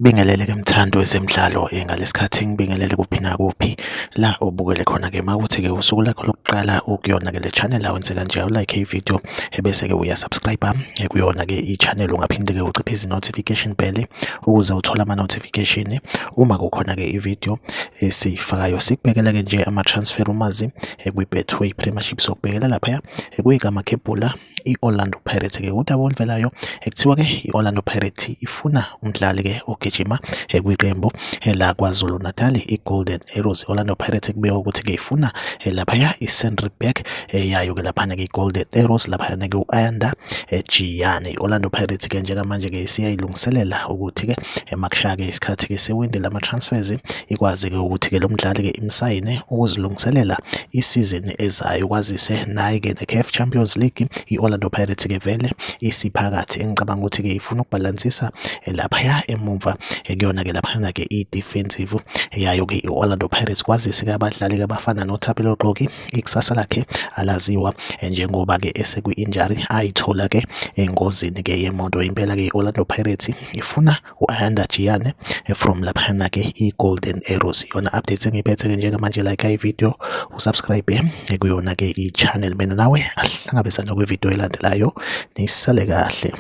Ngikubingelele-ke mthandi wezemidlalo ngalesikhathi, ngibingelele kuphi nakuphi la obukele khona-ke. Makuthi-ke usuku lakho lokuqala ukuyona-ke le channel, awenze kanje, awulike i-video ebese-ke uya-subscribe kuyona-ke i-channel. Ungaphinde-ke uciphe notification bell ukuze uthole ama-notification uma kukhona-ke i-video esiyifakayo. Sikubhekela-ke nje ama-transfer rumours kwi-Betway Premiership, sokubhekela laphaya kuyikamakhebhula i-Orlando Pirates ke. Udaba oluvelayo ekuthiwa ke i-Orlando Pirates ifuna umdlali ke ogijima kwiqembu la KwaZulu Natal, i-Golden Arrows. I-Orlando Pirates kubikwa ukuthi ke ifuna laphaya i-centre back yayo ke laphana ke i-Golden Arrows, laphayana ke u-Ayanda Jiyane. I-Orlando Pirates ke njengamanje ke isiyayilungiselela ukuthi ke makushaya ke isikhathi ke sewindi lama-transfers, ikwazi ke ukuthi ke lo mdlali ke imsayine ukuzilungiselela isizini ezayo, kwazise naye ke ne-CAF Champions League i-Orlando Pirates ke vele isiphakathi. Engicabanga ukuthi ke ifuna ukubhalansisa laphaya emumva kuyona ke laphana ke i-defensive yayo ke i-Orlando Pirates, kwazise ke abadlali ke abafana noThapelo Xoki ikusasa lakhe alaziwa njengoba ke esekwi-injury ayithola ke engozini ke yemoto. Impela ke i-Orlando Pirates ifuna u-Ayanda Jiyane from laphana ke i-Golden Arrows. Yona updates engiyiphethe-ke njengamanje. Like i-video, usubscribe kuyona ke i-channel. Mina nawe ahlangabezane kwividiyo elandelayo, nisale kahle.